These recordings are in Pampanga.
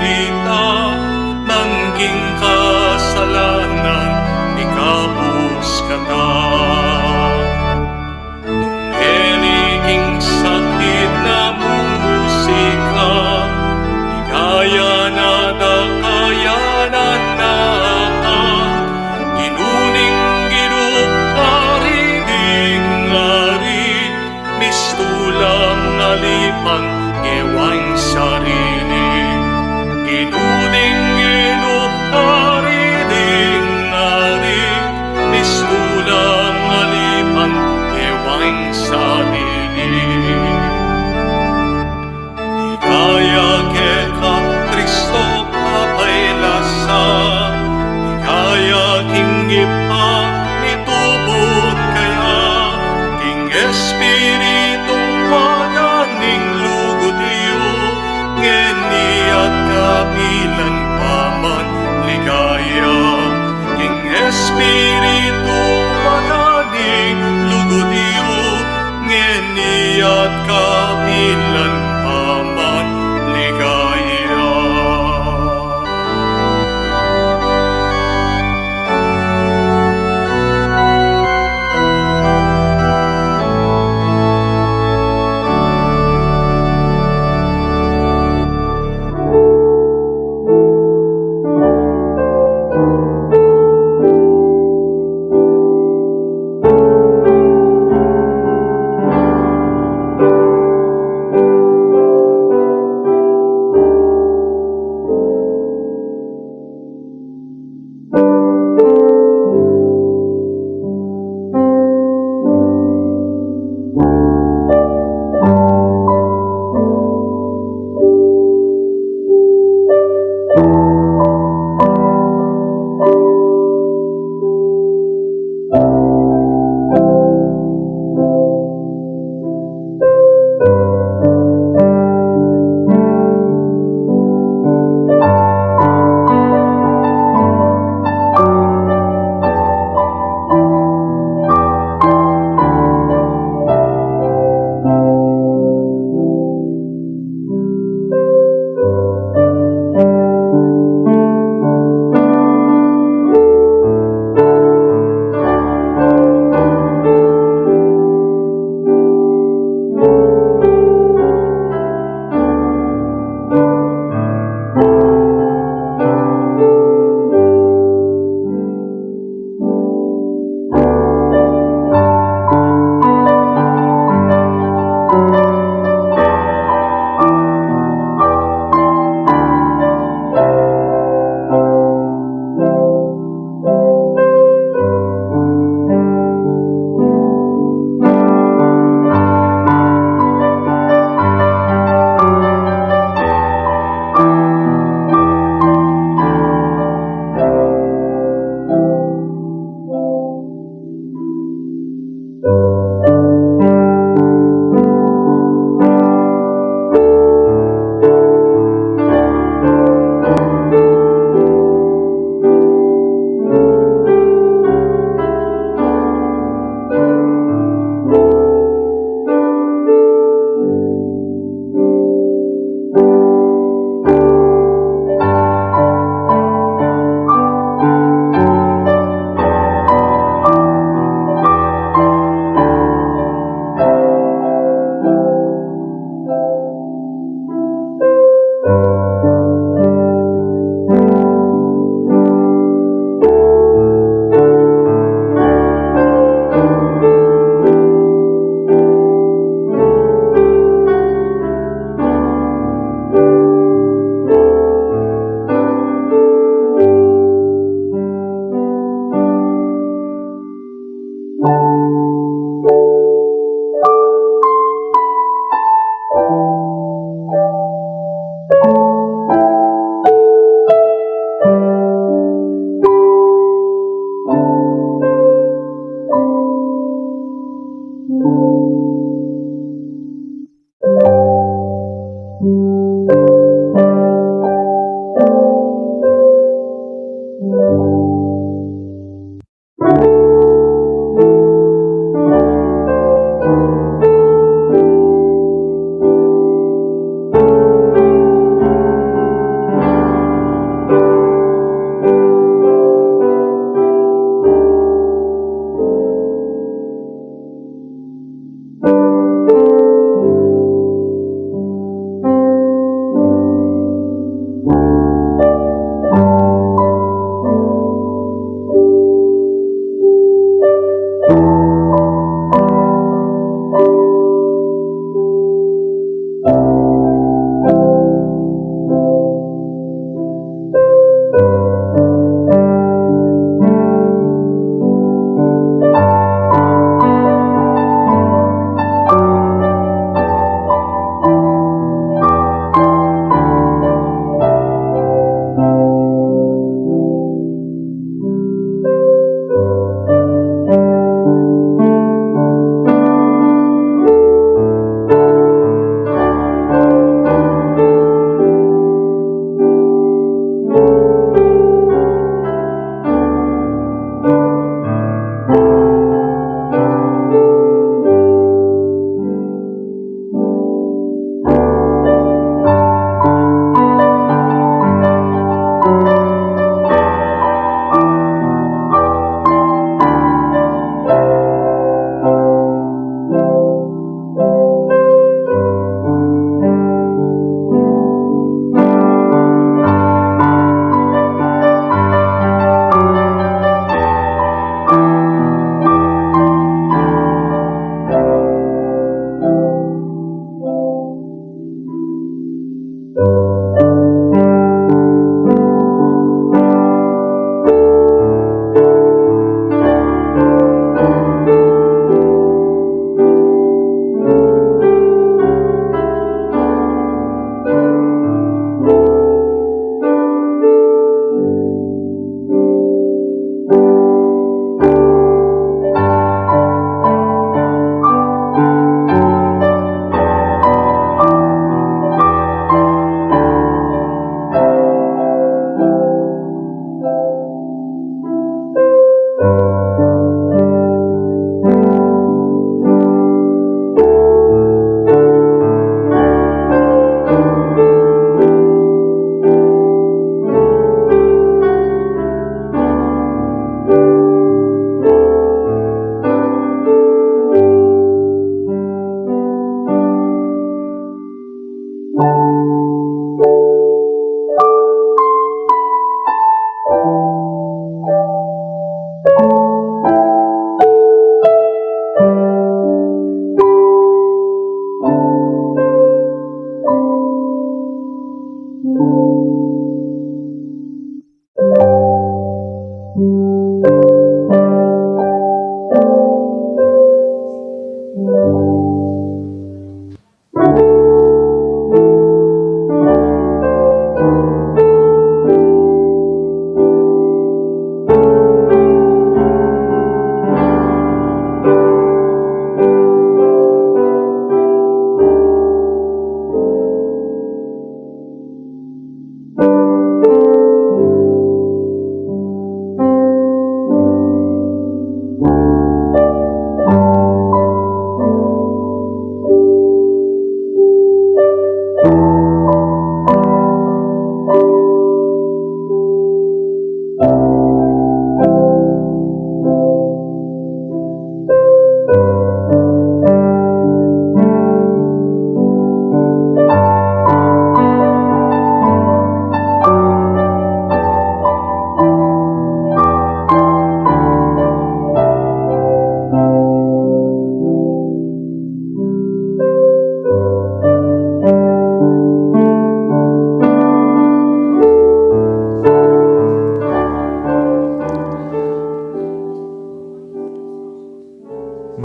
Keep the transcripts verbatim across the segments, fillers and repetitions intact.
Ita, mangking kasalanan, ikabus kata. Nung ngeni king sakit na mung musika, ligaya na da kaya na nata. Ginu ning Ginu, Ari ding ari, mistulang alipan, gewang sarili. Ginu ding Ginu, Ari ding ari, mistulang alipan, gewang sarili. Ligaya keka, Kristo, Papa, lasa, ligaya king Ibpa, mitubud kaya, king Espiritu, waganing lugud yu, ngeni at kapilan pa man, ligaya. King Espiritu, waganing lugud yu, ngeni at kapilan pa man, ligaya.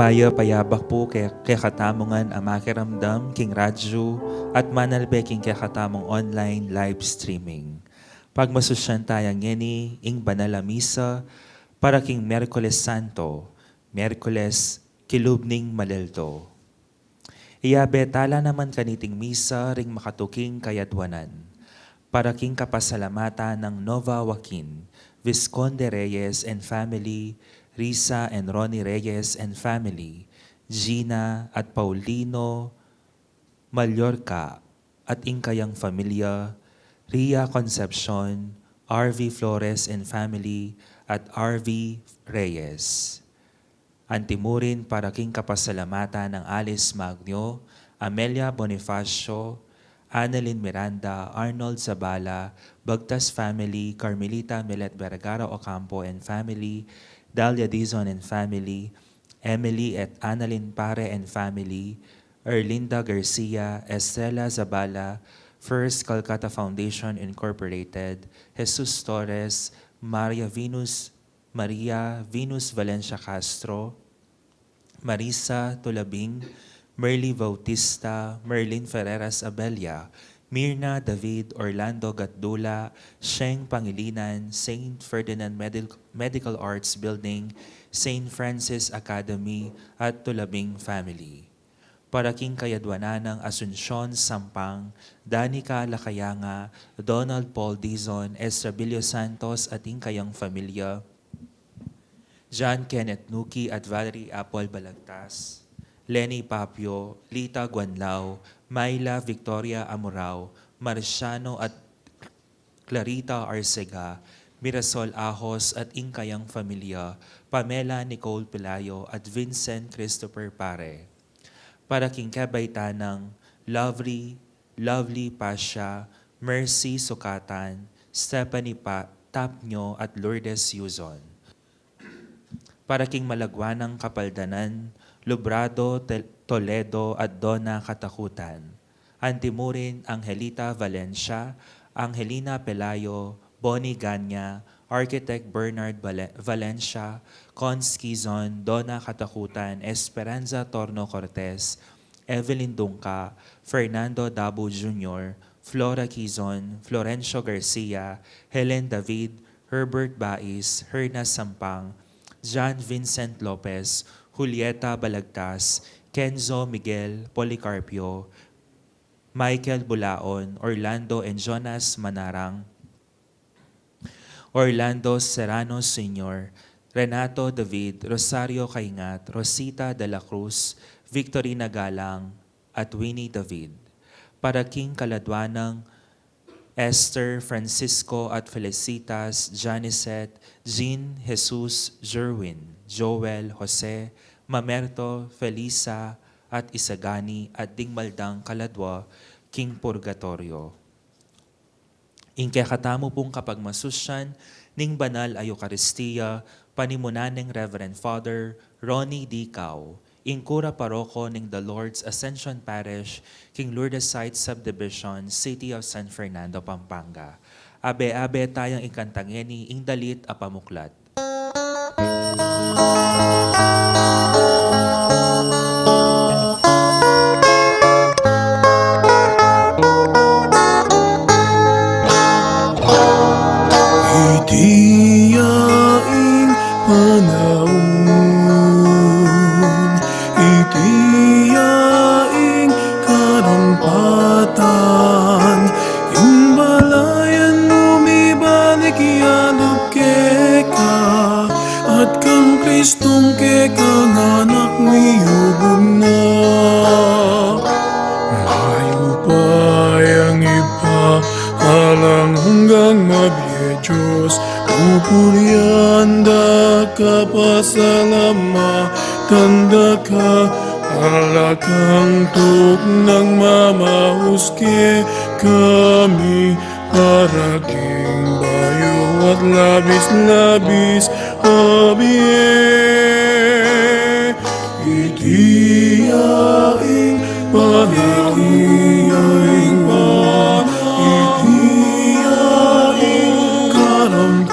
Mayap a yabak pu ke, kekatamung makiramdam king radyu at manalbe king kekatamung online live streaming. Pagmasusyan taya ngeni ing banal a misa para king Miyerkules Santo, Miyerkules kilub ning maleldo. Iyabe tala naman kaniting misa ring makatuking kayadwanan. Para king kapasalamatan nang Nova Joaquin, Visconde Reyes and family, Risa and Ronnie Reyes and family, Gina at Paulino Mallorca at ing kayang familia, Ria Concepcion, R V Flores and family at R V Reyes. Antimurin para king kapasalamatan nang Alice Magno, Amelia Bonifacio, Annalyn Miranda, Arnold Zabala, Bagtas family, Carmelita Milet Vergara Ocampo and family, Dalia Dizon and family, Emily at Annalyn Pare and family, Erlinda Garcia, Estrella Zabala, First Calcutta Foundation Incorporated, Jesus Torres, Maria Venus Maria Venus Valencia Castro, Marisa Tulabing, Merly Bautista, Merlin Ferreras Abella, Mirna David, Orlando Gatdula, Sheng Pangilinan, Saint Ferdinand Medic-, Medical Arts Building, Saint Francis Academy, at Tulabing family. Para king kayadwanan nang Asuncion Sampang, Danica Lacayanga, Donald Paul Dizon, Estrabilio Santos at ing kayang familia, John Kenneth Nuki at Valerie Apple Balagtas, Lenny Papio, Lita Guanlao, Myla Victoria Amurao, Marciano at Clarita Arcega, Mirasol Ahos at ing kayang familia, Pamela Nicole Pelayo at Vincent Christopher Pare. Para king kabaitan nang Lovely, Lovely Pasha, Mercy Sukatan, Stephanie Pa-, Tapnyo at Lourdes Yuzon. Para king malagwa nang kapaldanan, Lubrado Tel-, Toledo at Dona Katakutan. Antimurin Angelita Valencia, Angelina Pelayo, Bonnie Ganya, Architect Bernard Vale-, Valencia, Cons Quizon, Donna Katakutan, Esperanza Torno Cortez, Evelyn Dungca, Fernando Dabo Junior, Flora Quizon, Florencio Garcia, Helen David, Herbert Bais, Herna Sampang, John Vincent Lopez, Julieta Balagtas, Kenzo Miguel Policarpio, Michael Bulaon, Orlando and Jonas Manarang, Orlando Serrano Senior, Renato David, Rosario Caingat, Rosita de la Cruz, Victorina Galang, at Winnie David. Para king kaladwa nang Esther, Francisco at Felicitas, Janicet, Jean, Jesus, Jerwin, Joel, Jose, Mamerto, Felisa, at Isagani, at ding maldang kaladwa king purgatoryo. Ing kekatamu pung kapagmasusyan ning banal a Eukaristia, panimunan neng Reverend Father Ronnie D. Cao, ing kura paroko ning The Lord's Ascension Parish, king Lourdes Site Subdivision, City of San Fernando, Pampanga. Abe-abe tayang ikanta ngeni ing dalit a pamuklat. Iti ya ing panaun, iti ya ing karampatan, ing balayan mu mibalik yadut keka, at kang Kristong kekang Anak miyubug na. Mayupayang Ibpa, alang anggang mabie Dios, pupurian da ka, pasalamatan da ka, ala kang tuknang mamaus kekami, para king bayu at labis-labis a bie. Iti ya ing panaun, iti ya ing karampatan,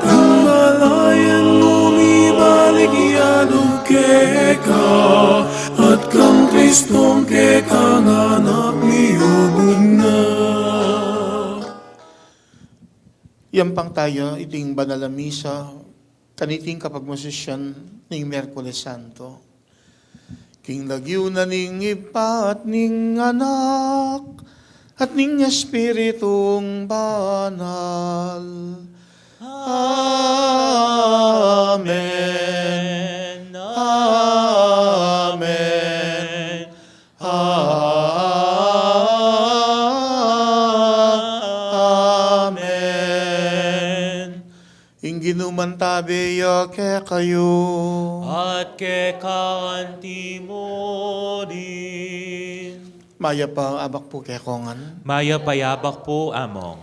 ing balayan mu mibalik yadut keka, at kang Kristong kekang Anak miyubug na. Yampang taya iting banal a misa, kaniting kapagmasusyan ning Miyerkules Santo. King lagyu na ning Ibpa at ning Anak at ning Espiritung Banal. Amen. Amen. Amen. Ing Ginu mantabe ya kekayu. At keka anti mu rin. Mayap a abak pu kekongan. Mayap a abak pu, Among.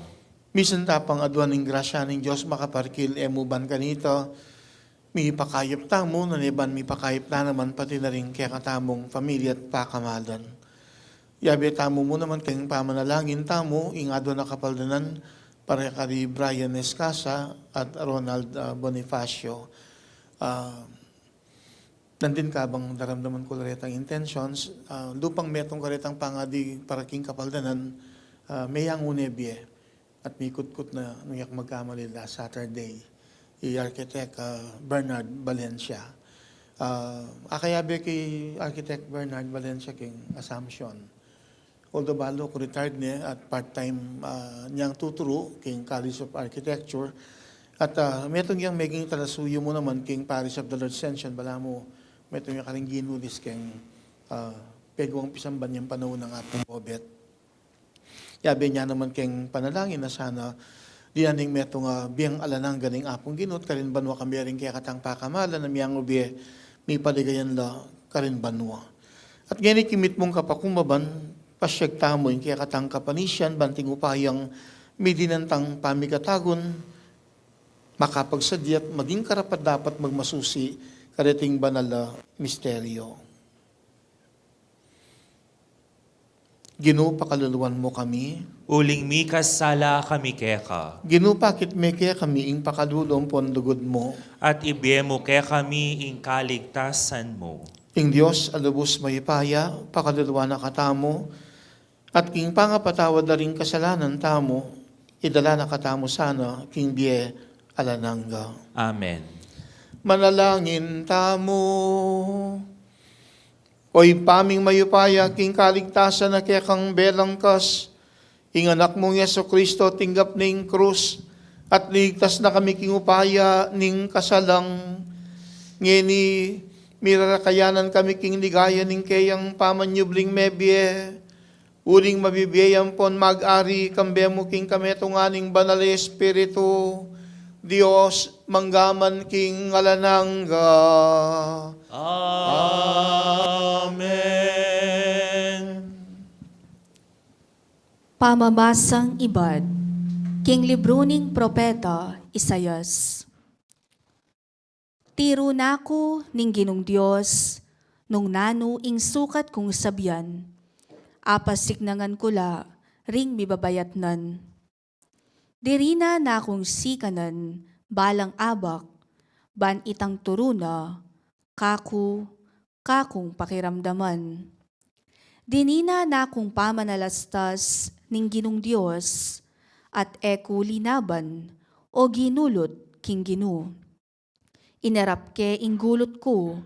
Misan ta pang aduan ing grasya ning Dios makaparikil, e mu ban kanita mipakayap tamu, nune ban mipakayap na naman pati na ring kekatamung pamilya at pakamalan. Yabe tamu mu naman keng pamanalangin tamu ing aduan a kapaldanan para kari Brian Escasa at Ronald, ah, Bonifacio. Ah, nandin kabang daramdaman ku la retang intentions, ah, lupang metung karetang pangadi para king kapaldanan, ah, meyang une bie. At mikutkut na nung yak magkamali last Saturday, i Architect, ah, Bernard Valencia. Ah, akayabe ki Architect Bernard Valencia king Assumption. Although balu ku retired ne at part-time, ah, niyang tuturu king College of Architecture. At, ah, metung yang meging talasuyu mu naman king Parish of the Lord Ascension, balamu metung yang karing ginudis king, ah, peguang pisamban yang panaun nang Apung Obet. Yabe niya naman keng panalangin na sana dinan ing metung a biang alang angga ning Apung Ginu at karin banua kambe ring kekatang pakamalan a miyang ubie mipaligayan la karin banua. At ngeni king mitmung kapakumbaban, pasyag tamu ing kekatang kapanisian ban king upayang midinan tang pamikatagun, makapagsadya at maging karapat-dapat magmasusi kareting banal a misteryo. Ginu, pakaluluan mu kami. Uling mikasala kami keka. Ginu, pakit me kekami ing pakalulu ampon lugud mu. At ibie mu kekami ing kaligtasan mu. Ing Dios a lubus mayupaya, pakaluluan na katamu, at king pangapatawad da ring kasalanan tamu, idala na katamu sana king bie alang angga. Amen. Manalangin tamu. O Ibpa ming mayupaya, king kaligtasan na kekang belangkas, ing Anak mung Jesucristo tinggap na ing krus, at ligtas na kami king upaya ning kasalang. Ngeni, mirarakayanan kami king ligaya ning keyang pamanyubling mebie, uling mabibie ampon mag-ari kambe mu king kametungan ning Banal a Espiritu, Dios, mangga man king alang angga. Amen. Pamamasang ibat king libru ning propeta Isaias. Tiru na ku ning Ginung Dios, nung nanu ing sukat kung sabian, apasiknangan ku la ring mibabayatnan. Diri na nakung sikanan balang abak, ban itang turu na kaku, kakung pakiramdaman. Dinina nakung pamanalastas ning Ginung Dios, at e ku linaban o ginulut king Ginu. Inarap ke ing gulut ku,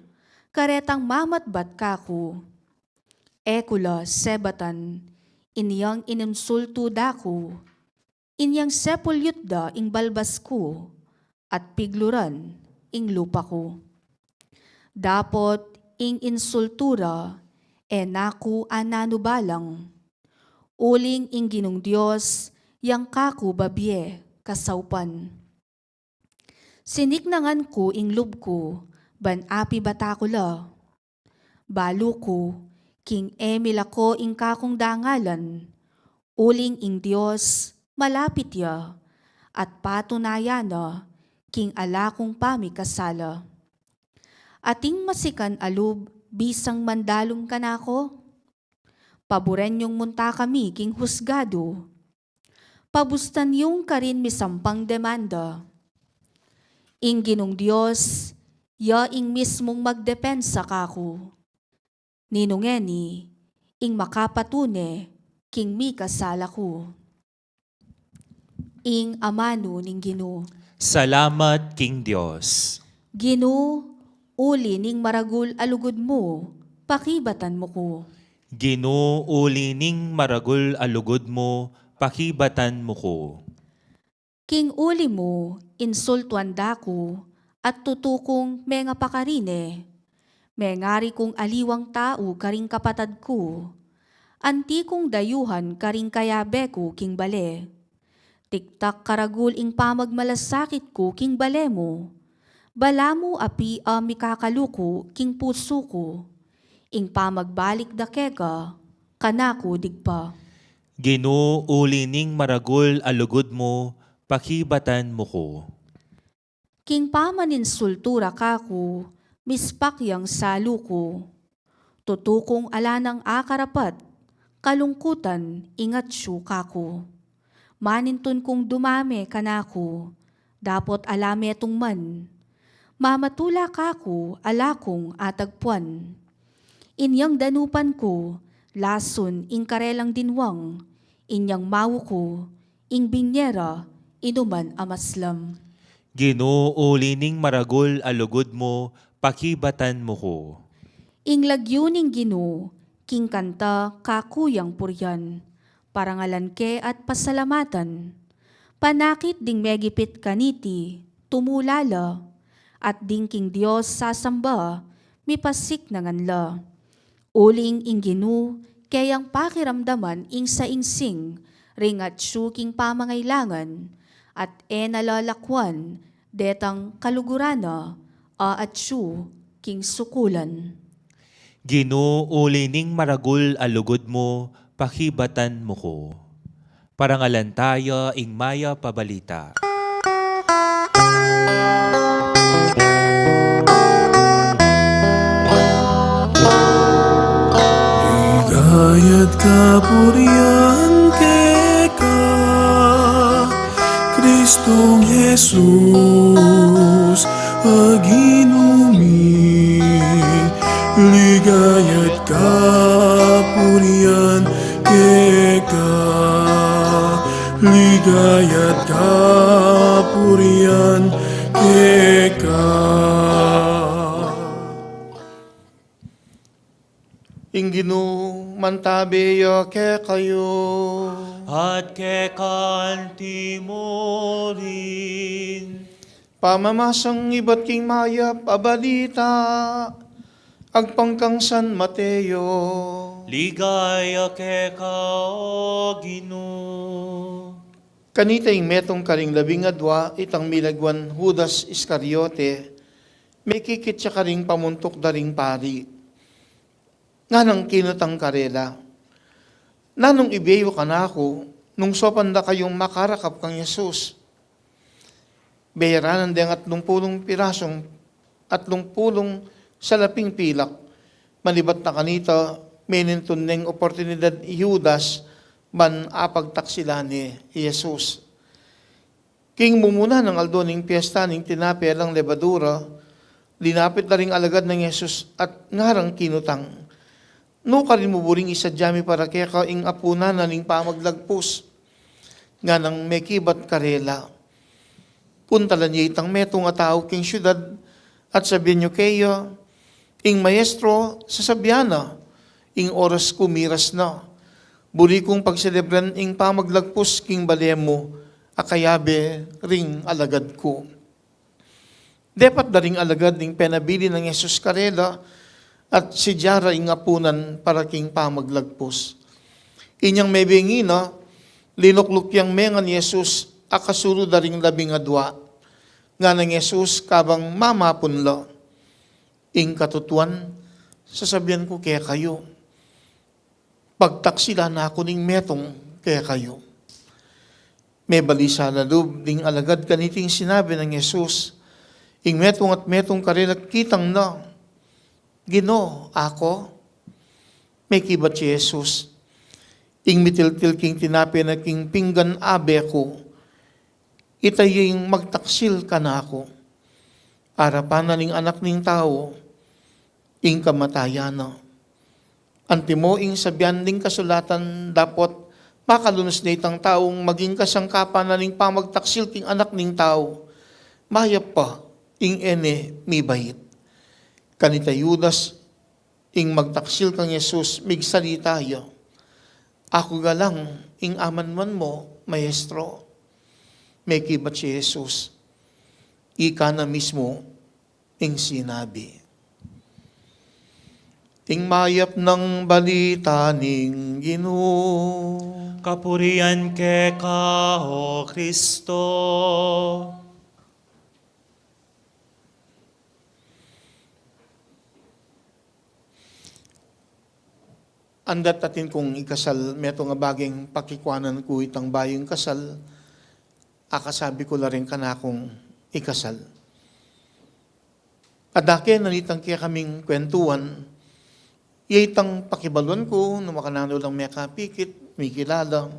karetang mamatbat kaku. E ku la sebatan inyang inunsultu da ku, inyang sepulyut da ing balbas ku, at pigluran ing lupa ku. Dapot ing insultu ra, e na ku ananu balang. Uling ing Ginung Dios yang kaku babie kasaupan. Siniknangan ku ing lub ku, ban apibata ku la. Balu ku, king e milako ing kakung dangalan, uling ing Dios malapit ya, at patunayan na king ala kung pamikasala. Ating masikan a lub bisang mandalum kanaku? Paburen yung munta kami king husgadu. Pabustan yung karin misampang demanda. Ing Ginung Dios, ya ing mismung magdepensa kaku. Ninu ngeni ing makapatune king mikasala ku? Ing amanu ning Ginu. Salamat king Dios. Ginu, uli ning maragul a lugud mu, pakibatan mu ku. Ginu, uli ning maragul a lugud mu, pakibatan mu ku. King uli mu, insultuan da ku, at tutu kung mengapakarine. Mengari kung aliwang tau karing kapatad ku. Anti kung dayuhan karing kayabe ku king bale. Tiktak karagul ing pamagmalasakit ku king bale mu. Balamu api a mikakaluku king pusu ku. Ing pamagbalik da keka, kanaku digpa. Ginu, uli ning maragul a lugud mu, pakibatan mu ku. King pamaninsultu ra kaku, mispak yang salu ku. Tutu kung ala nang akarapat, kalungkutan ing atsu kaku. Manintun kung dumame kanaku, dapot ala metung man. Mamatula kaku, ala kung atagpuan. Inyang danupan ku, lasun ing karelang dinwang, inyang mau ku, ing binyera, inuman a maslam. Ginu, uli ning maragul a lugud mu, pakibatan mu ku. Ing lagyu ning Ginu, king kanta kaku yang purian, parangalan ke at pasalamatan. Panakit ding megipit kaniti, tumula la, at ding king Dios sasamba, mipasiknangan la. Uling ing Ginu, keyang pakiramdaman ing saingsing, ring atsu king pamangailangan, at e na la lakwan, detang kaluguran na, a atsu king sukulan. Ginu, uli ning maragul a lugud mu, pakibatan mu ku. Parangalan taya ing mayap a balita. Ika Ligaya't kapurian keka, Kristong Jesus, a Ginu mi. Ligaya't kapurian keka, ligaya't kapurian keka. Ing Ginu mantabe ya kekayu. At keka anti mu rin. Pamamasang ibat king mayap a balita agpang kang San Mateo. Ligaya keka, O Ginu. Kanita ing metung karing labing adua, itang milagwan Judas Iscariote, mekikit ya karing pamuntuk da ring pari. Nganang kinutang karela, "Nanung ibie yu kanaku nung saupan da kayung makarakap kang Jesus?" Beyaranan deng atlung pulung pirasung, atlung pulung salaping pilak. Manibat na kanita, menintun neng oportunidad i Judas ban apagtaksilan ne i Jesus. King mumuna nang aldo ning piesta ning tinape alang lebadura, linapit da ring alagad nang Jesus at ngarang kinutang, "Nukarin mu buring isadya mi para keka ing apunan na ning pamaglagpus?" Nganang mekibat karela, "Puntalan ye itang metung a tau king siudad at sabian yu keya, 'Ing Maestro sasabian na, ing oras ku miras na. Buri kung pagselebran ing pamaglagpus king bale mu a kayabe ring alagad ku.'" Depat da ring alagad ing penabilin nang Jesus karela at sidya ra ing apunan para king pamaglagpus. Inyang mebie ngina, linukluk yang mengan Jesus a kasulud da ring labing adua. Nganang Jesus kabang mamapun la, "Ing katutuan, sasabian ku kekayu, pagtaksilan na ku ning metung kekayu." Mebalisa la lub ding alagad kaniting sinabi nang Jesus. Ing metung at metung karela kitang na, "Ginu, aku?" Mekibat ya Jesus, "Ing mitiltil king tinape na king pinggan abe ku, ita ing magtaksil kanaku. Arapan na ning Anak ning Tau ing kamatayan na. Antimo ing sabian ning kasulatan, dapot makalunus ne itang taung maging kasangkapan na ning pamagtaksil king Anak ning Tau. Mayap pa ing e ne mibait." Kanita Judas, ing magtaksil kang Jesus, migsalita ya, "Aku galang ing amanuan mu, Maestro." Mekibat ya Jesus, "Ika na mismu ing sinabi." Ing mayap nang balita ning Ginu. Kapurian keka, O Kristo. Andat atin kung ikasal, metung a baging pakikuanan ku itang bayung kasal, akasabi ku la ring kanakung ikasal. Adake na nitang kekaming kwentuan, ya itang pakibaluan ku, nung makananu lang mekapikit, mikilala.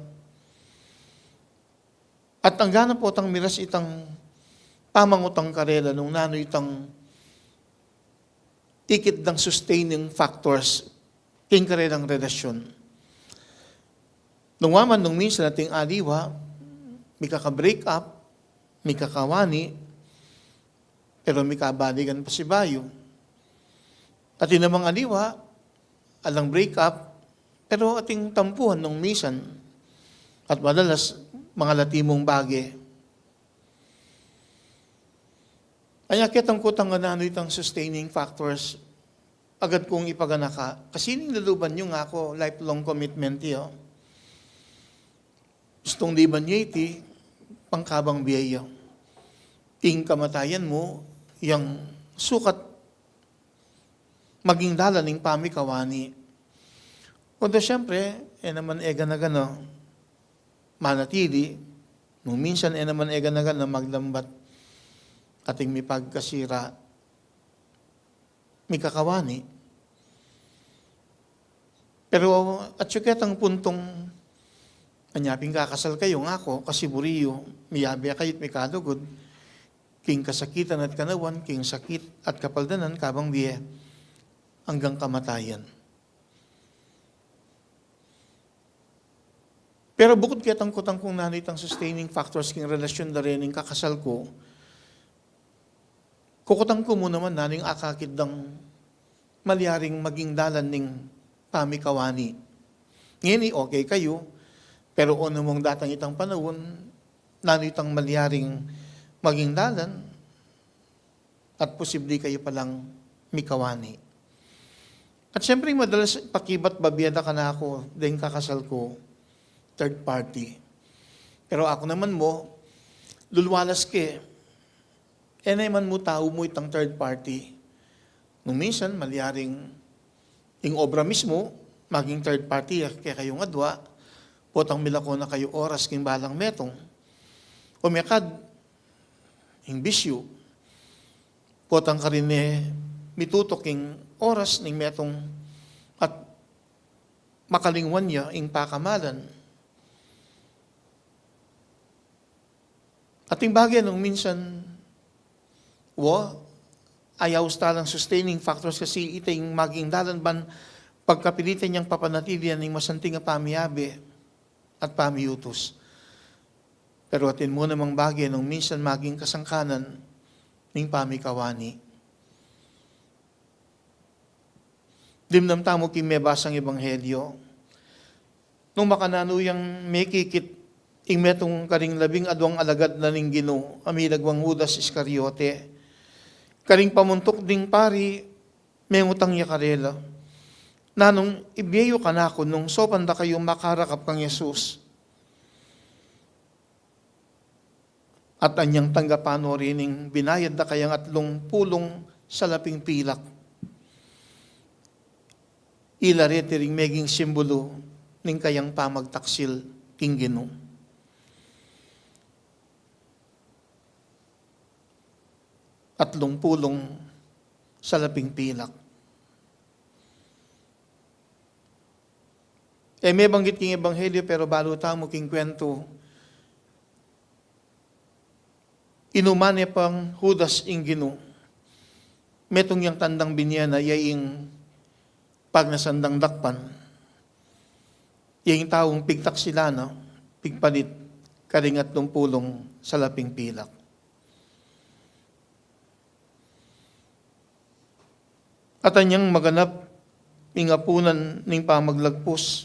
At anggana potang miras itang pamangutang karela nung nanu itang ikit dang sustaining factors king karelang relasyon. Nung wa man nung minsan ating aliwa, mikaka-break up, mikakawani, pero mikabalikan pa si bayu. Atin namang aliwa, alang break up, pero ating tampuhan nung misan, at madalas, mga lati mung bage. Anya ketang kutang nanu itang sustaining factors, agad kung ipaganaka, kasi ning luluban yu ngaku, lifelong commitment yu. Gustung liban ye iti pangkabang bie ya. Ing kamatayan mu, yang sukat maging dalan ning pamikawani. Although, siyempre, e naman e gana-gana manatili, nung minsan e naman e gana-gana maglambat ating mipagkasira, mikakawani. Pero atiu ketang puntung, anya pin kakasal kayu, ngaku, kasi buri yu miyabe kayu't mikalugud king kasakitan at kanawan, king sakit at kapaldanan, kabang bie anggang kamatayan. Pero bukud ketang kutang kung nanu itang sustaining factors king relasyun da rening kakasal ku, kukutang ku mu naman nanu ing akakit dang malyaring maging dalan ning pamikawani. Ngeni, okay kayu, pero o namung datang itang panaun, nanu itang malyaring maging dalan, at posible kayu palang mikawani. At siyempre, madalas pakibat babie da kanaku deng kakasal ku, third party. Pero aku naman mu, lulwalas ke, e ne man mu tau mu itang third party. Nung minsan, malyaring ing obra mismu, maging third party, ya kekayung adwa, potang milako na kayu oras king balang metung. O mekad, ing bisyu, potang karin ne mitutuk ing oras ning metung at makalingwan ya ing pakamalan. Ating bage nung minsan, wa, ayaus talang sustaining factors kasi ita ing maging dalan ban pagkapilitan yang papanatilian ing masanting a pamiyabe at pamiyutus. Pero atin mu namang bage nung minsan maging kasangkanan ning pamikawani. Dimdam tamu king mebasang ebanghelyo. Nung makananu yang mekikit ing metung karing labing adwang alagad na ning Ginu, a milagwang Judas Iscariote, karing pamuntuk ding pari, mengutang ya karela, "Nanung ibie yu kanaku nung saupan da kayu makarakap kang Jesus?" At anyang tanggapan no rin ing binayad da kayang atlung pulung salaping pilak. Ila reti ring meging simbulu ning kayang pamagtaksil king Ginu. Atlung pulung salaping pilak. E mebanggit king ebanghelyo, pero balu tamu king kwentu, inuman ne pang Judas ing Ginu. Metung yang tandang binie na, ya ing pagnasan dang dakpan, ya ing taung pigtaksilan na, pigpalit karing atlung pulung salaping pilak. At anyang maganap ing apunan ning pamaglagpus,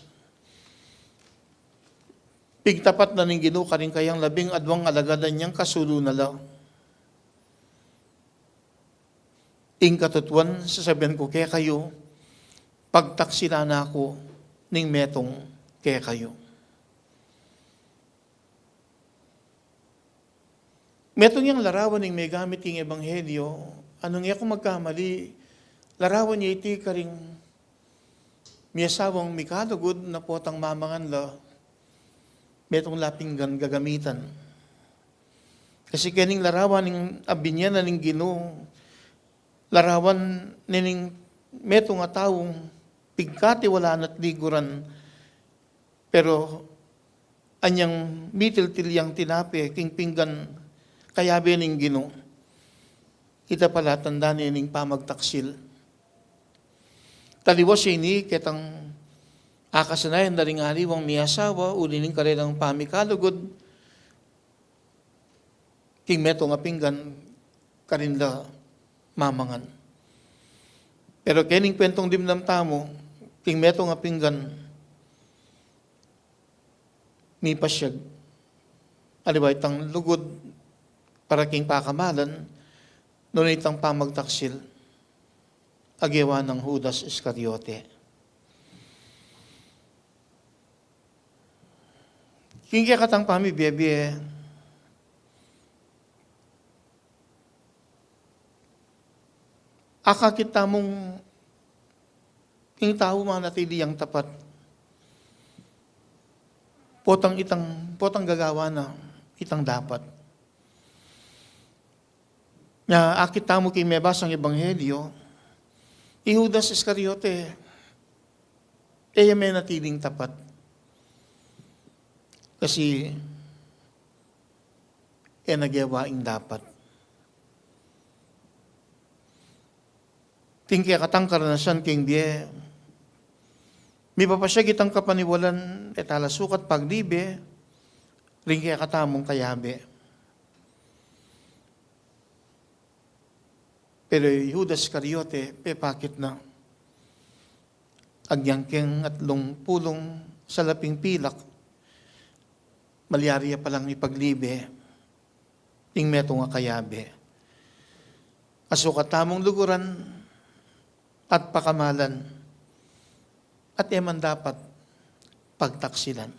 pigtapat na ning Ginu karing kayang labing adwang alagad, anyang kasulu na la. Ing katutuan, sasabian ku kekayu, pagtaksilan na ku ning metung kekayu. Metung yang larawan ing megamit king ebanghelyo, nung e ku magkamali, larawan ya iti karing miasawang mikalugud na potang mamangan la, metung la pinggan gagamitan. Kasi kening larawan ning abinyanan ning Ginu, larawan ne ning metung a taung pigkatiwalaan at liguran, pero anyang mitiltil yang tinape king pinggan kayabe ning Ginu, ita pala tanda ne ning pamagtaksil. Taliwas ya ini ketang akasanayan da ring aliwang miasawa, uli ning karelang pamikalugud king metung a pinggan karin la mamangan. Pero kening kwentung dimdam tamu, king metung a pinggan, mipasyag, aliwa itang lugud para king pakamalan, nune itang pamagtaksil, agewa nang Judas Iscariote. King kekatang pamibie-bie, akakit tamung ing tau manatili yang tapat. Potang itang, potang gagawa na itang dapat. Nya, akit tamu king mebasang ebanghelyo, i Judas Iscariote, E ya menatiling tapat. Kasi e na gewa ing dapat. King kekatang karanasan king bie, mipapasyag itang kapaniwalan, e tala sukat paglibe ring kekatamung kayabe. Pero i Judas Iscariote, pepakit na. Agyang keng atlung pulung salaping pilak, malyari ya palang ipaglibe ing metung a kayabe. Asukat tamung luguran at pakamalan, at e man dapat pagtaksilan.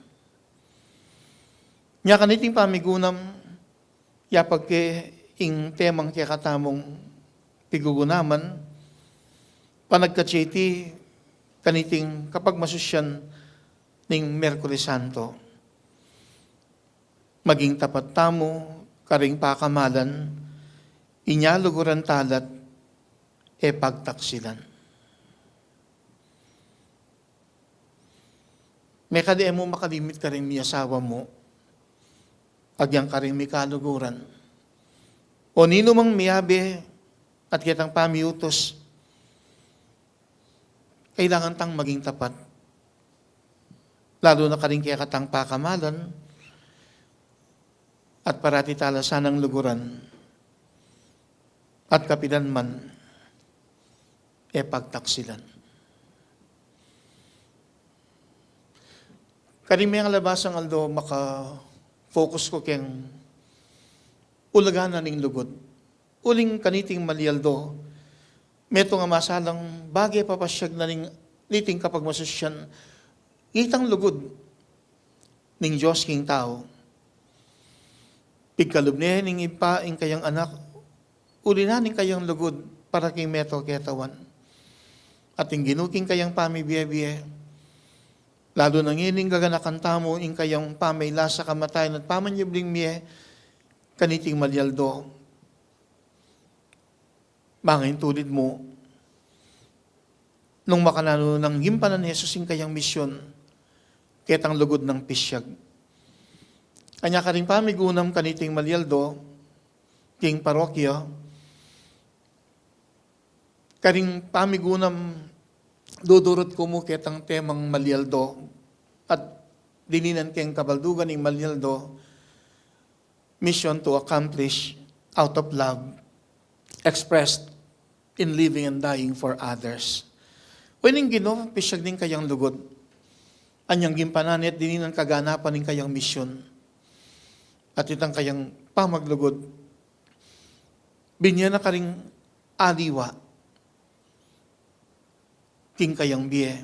Nya kaniting pamigunam, yapag ke ing temang kekatamung pigugunaman, panagkatsa iti kaniting kapagmasusyan ning Miyerkules Santo. Maging tapat tamu karing pakamalan, inya luguran tala at e pagtaksilan. Mekad e mu makalimit karing miasawa mu, agyang karing mikaluguran, o ninumang miyabe at ketang pamiutus, kailangan tang maging tapat, lalu na karing kekatang pakamalan, at parati tala sanang luguran, at kapilan man e pagtaksilan. Karing mengalabasang aldo, maka-focus ku keng ulaga na ning lugud. Uling kaniting malyaldo, metung a masalang bage papasyag na ning niting kapagmasusyan, itang lugud ning Dios king tau. Pigkalub ne ning Ibpa ing kayang Anak, uli na ning kayang lugud para king meto ketawan. At ing Ginu king kayang pamibie-bie, lalu na ngening gaganakan tamu ing kayang pamailasa kamatayan at pamanyubling mie, kaniting malyaldo, mangintulid mu, nung makananu nang gimpanan ni Jesus ing kayang misyon, ketang lugud nang pisyag. Anya karing pamigunam kaniting malyaldo, king parokya, karing pamigunam dudurut ku mu ketang temang malyaldo, at dininan keng kabaldugan ning malyaldo, mission to accomplish out of love, expressed in living and dying for others. Uling Ginu, pisyag ning kayang lugud, anyang gimpanan ne at dininan kaganapan ning kayang misyon, at itang kayang pamaglugud, binye na karing aliwa king kayang bie,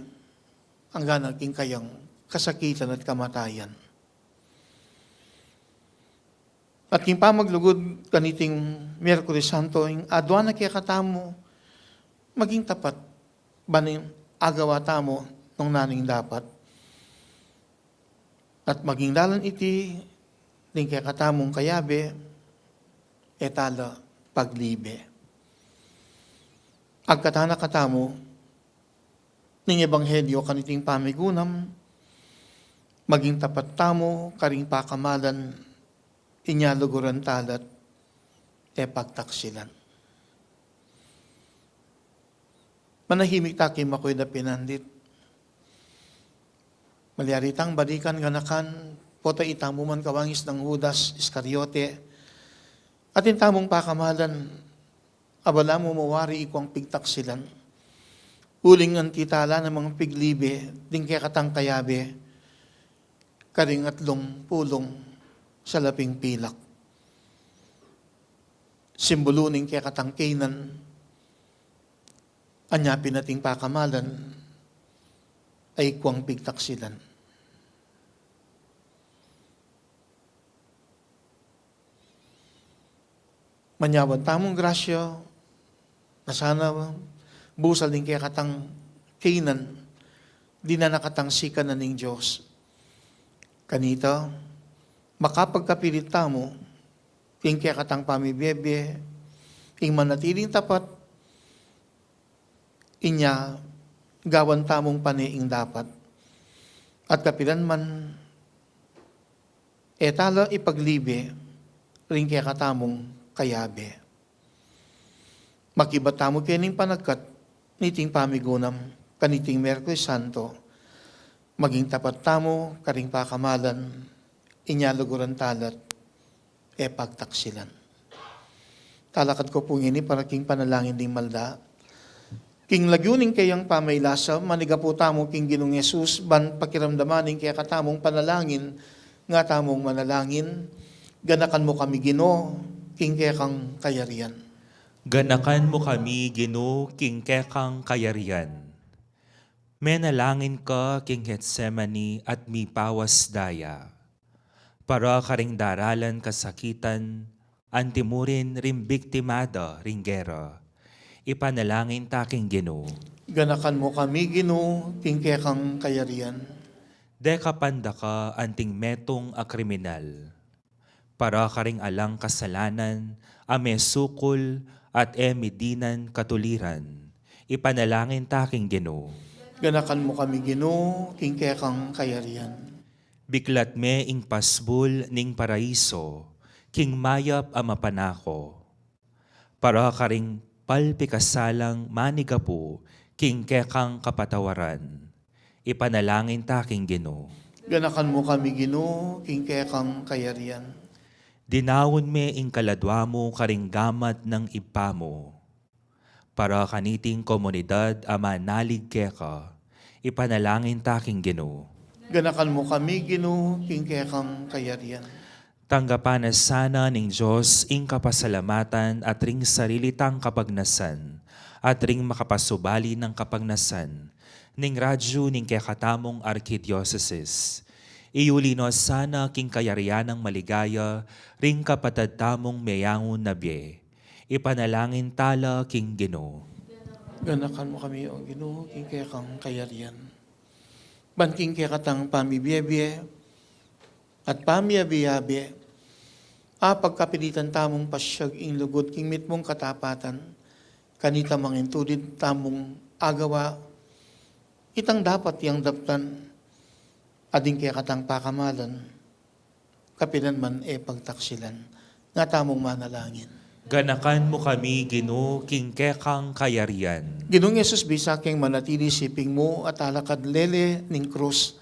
angga na king kayang kasakitan at kamatayan. At king pamaglugud kaniting Miyerkules Santo, ing adwan na kekatamu, maging tapat, ban agawa tamu nung nanu ing dapat. At maging dalan iti ning kekatamung kayabe, e tala paglibe. Agkatan na katamu ning ebanghelyo kaniting pamigunam, maging tapat tamu karing pakamalan, inya luguran tala at e pagtaksilan. Manahimik ta king makuid a pinandit. Malyari tang balikan ganakan, pota itamu man kawangis nang Judas Iscariote, atin tamung pakamalan, abala mu mawari ikuang pigtaksilan. Uling anti tala namang piglibe ding kekatang kayabe, karing atlung pulung salaping pilak. Simbulu ning kekatang Canaan, anya pin ating pakamalan, ikuang pigtaksilan. Manyawan tamung grasya, na sana busal ning kekatang Canaan, dinan na katang sikanan ning Dios. Kanita, makapagkapilit tamu king kekatang pamibie-bie, ing manatiling tapat, inya gawan tamung pane ing dapat. At kapilan man, e tala ipaglibe ring kekatamung kayabe. Makibat tamu keni king panagkat niting pamigunam kaniting Miyerkules Santo, maging tapat tamu karing pakamalan inya luguran tala't e pagtaksilan. Talakad ku pu ngeni para king panalangin ding malda. King lagyu ning keyang pamailasa, manigapu tamu king Ginung Jesus, ban pakiramdaman ing kekatamung panalangin, nga tamung manalangin, ganakan mu kami, Ginu, king kekang kayarian. Ganakan mu kami, Ginu, king kekang kayarian. Menalangin ka king Getsemani at mipawas daya. Para karing daralan kasakitan, antimurin ring biktima da ring gera. Ipanalangin ta king Ginu. Ganakan mu kami, Ginu, king kekang kayarian. Dekapan da ka anting metung a kriminal. Para karing alang kasalanan, a mesukul at e midinan katuliran. Ipanalangin ta king Ginu. Ganakan mu kami, Ginu, king kekang kayarian. Biklat me ing pasbul ning paraiso, king mayap a mapanako. Para karing palpikasalang manigapu, king kekang kapatawaran. Ipanalangin ta king Ginu. Ganakan mu kami, Ginu, king kekang kayarian. Dinaun me ing kaladwa mu karing gamat nang Ibpa mu. Para kaniting komunidad a manalig keka, ipanalangin ta king Ginu. Ganakan mu kami, Ginu, king kekang kayarian. Tanggapan na sana ning Dios ing kapasalamatan at ring sarili tang kapagnasan, at ring makapasubali nang kapagnasan, ning radyu ning kekatamung arkidiosesis. Iuli no sana king kayarian nang maligaya, ring kapatad tamung meyangu na bie. Ipanalangin tala king Ginu. Ganakan mu kami, O Ginu, king kekang kayarian. Ban king kekatang pamibie-bie at pamiyabe-yabe, a pagkapilitan tamung pasiag ing lugud king mitmung katapatan, kanita mangintulid tamung agawa itang dapat yang daptan, at ding kekatang pakamalan, kapilan man e pagtaksilan. Nga tamung manalangin. Ganakan mu kami, Ginu, king kekang kayarian. Ginung Jesus, bisa keng manatili siping mu at alakad lele ning krus,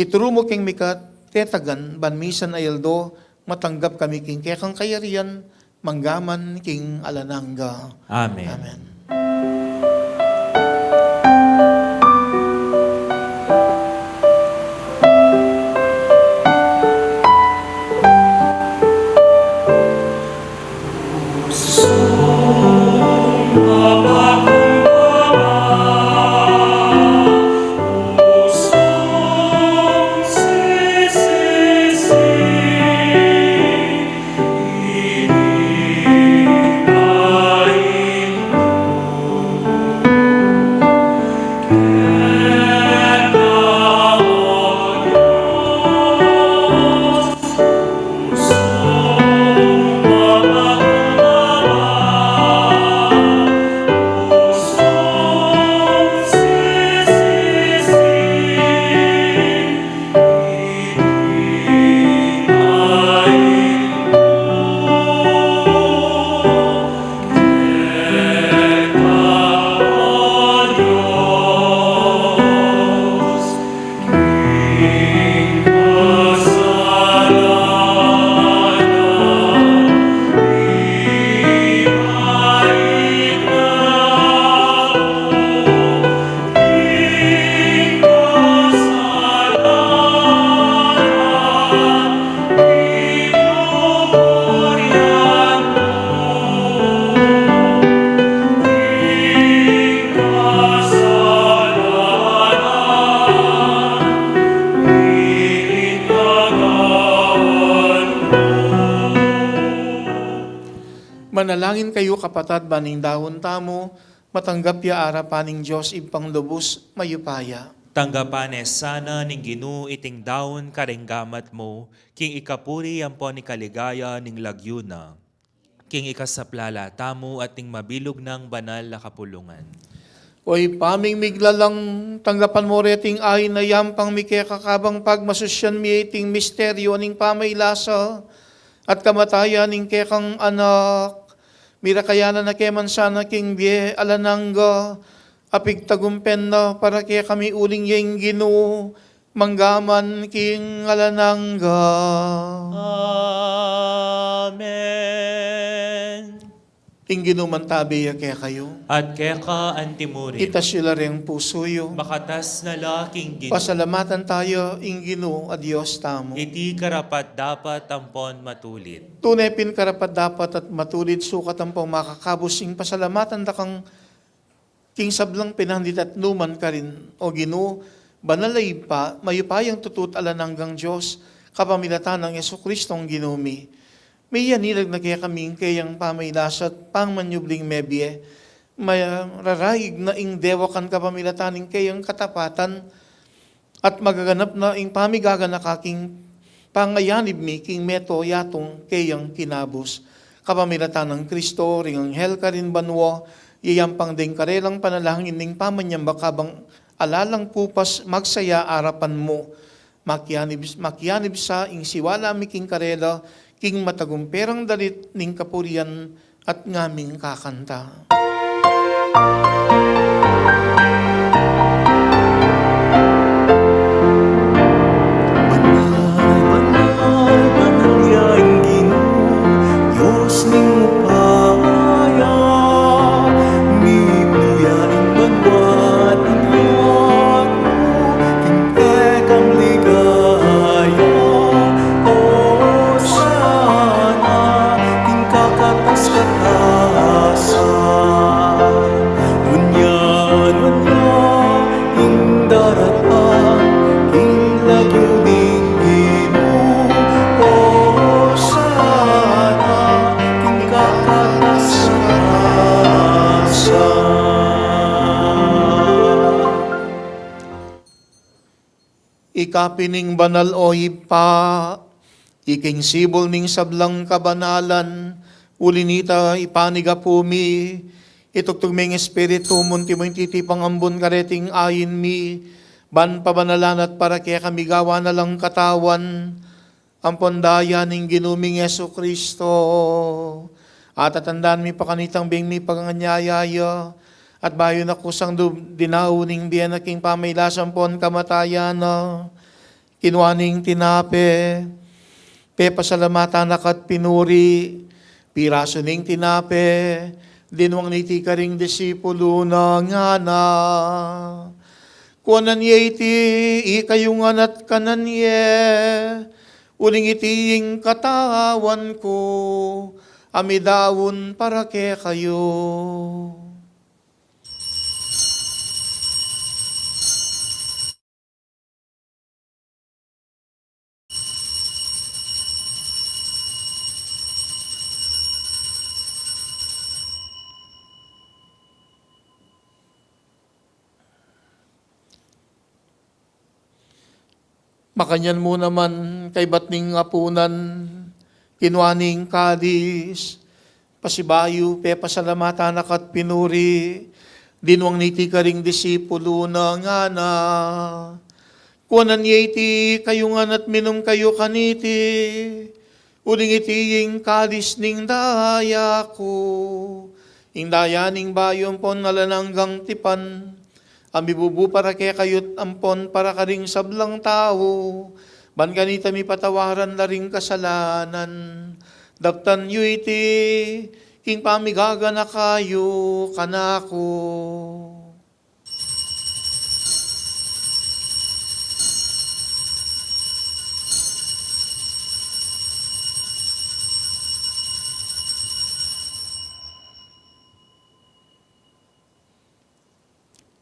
ituru mu keng mikatetagan ban misan a aldo matanggap kami king kekang kayarian, manggaman king alang angga. Amen. Amen. Manalangin kayu, kapatad, ban ing daun tamu matanggap ya arapan ning Dios Ibpang lubus mayupaya. Tanggapan ne sana ning Ginu iting daun karing gamat mu, king ikapuri ampon ikaligaya ning lagyu na, king ikasaplala tamu at ning mabilug nang banal a kapulungan. O Ibpa ming miglalang, tanggapan mu reting ain a yampang mi keka kabang pagmasusyan mi iting misteryu ning pamailasa at kamatayan ning kekang Anak. Mirakayanan na ke man sana king bie alang angga, a pigtagumpen na para kekami uling ya ing Ginu, mangga man king alang angga. Amen. Ing Ginu mantabe ya kekayu. At keka antimurin. Itas yu la reng pusu yu. Makatas na la king Ginu. Pasalamatan taya ing Ginu a Dios tamu. Iti karapat-dapat ampon matulid. Tune pin karapat-dapat at matulid, sukat ampong makakabus ing pasalamatan da kang king sablang pinandit at nu man karin, O Ginu, banal a Ibpa, mayupayang tutu at alang anggang Dios, kapamilatan nang Jesucristong Ginu mi. Miyanilag na kekami ing keyang pamailasa at pamanyubling mebie, mararaig na ing dewakan kapamilatan ning keyang katapatan, at magaganap na ing pamigaganaka king pangayanib mi king meto yatung keyang kinabus. Kapamilatan nang Kristo, ring anghel karin banua, yayampang deng karelang panalangin ning pamanyamba kabang ala lang pupas magsaya arapan mu. Makianib, makianib sa ing siwala mi king karela, king matagumperang dalit ning kapurian at ngaming kakanta. Banal, banal, banal ya ing Ginu, Dios ning upaya. Mibie ya ing banua at ing yatu king kekang ligaya. Hosana king kakatas-katasan. Nune, nune ing daratang king lagyu ning Ginu. Hosana king kakatas-katasan. Ika pin ing banal, O Ibpa, ika ing sibul ning sablang kabanalan. Uli nita, ipanyawad mi, itugtug me ing Espiritu mu, anti mu ing titipang ambun kareting ain mi, ban pabanalan at para kekami gawan na lang katawan ampon daya ning Ginu ming Jesucristo. At atandanan mi pa kanitang beng mipaganyaya ya, at bayu na kusang dub-, dinau ning bie na king pamailasa ampon kamatayan na, kinua ne ing tinape, pepasalamatan na ka't pinuri, pirasu ne ing tinape, dinwang ne iti karing disipulu na, ngana: Kuanan ye iti ikayu ngan at kanan ye, uling iti ing katawan ku, a midaun para kekayu. Makanyan mu naman, kaybat ning apunan, kinua ne ing kalis, pasibayu pepasalamatan na ka't pinuri, dinwang ne iti karing disipulu na, ngana: Kuanan ye iti kayu ngan at minum kayu kaniti, uling iti ing kalis ning daya ku, ing daya ning bayu ampon alang anggang tipan, a mibubu para kekayu't ampon para karing sablang tau, ban kanita mipatawaran la ring kasalanan. Daptan yu iti king pamigaganaka yu kanaku.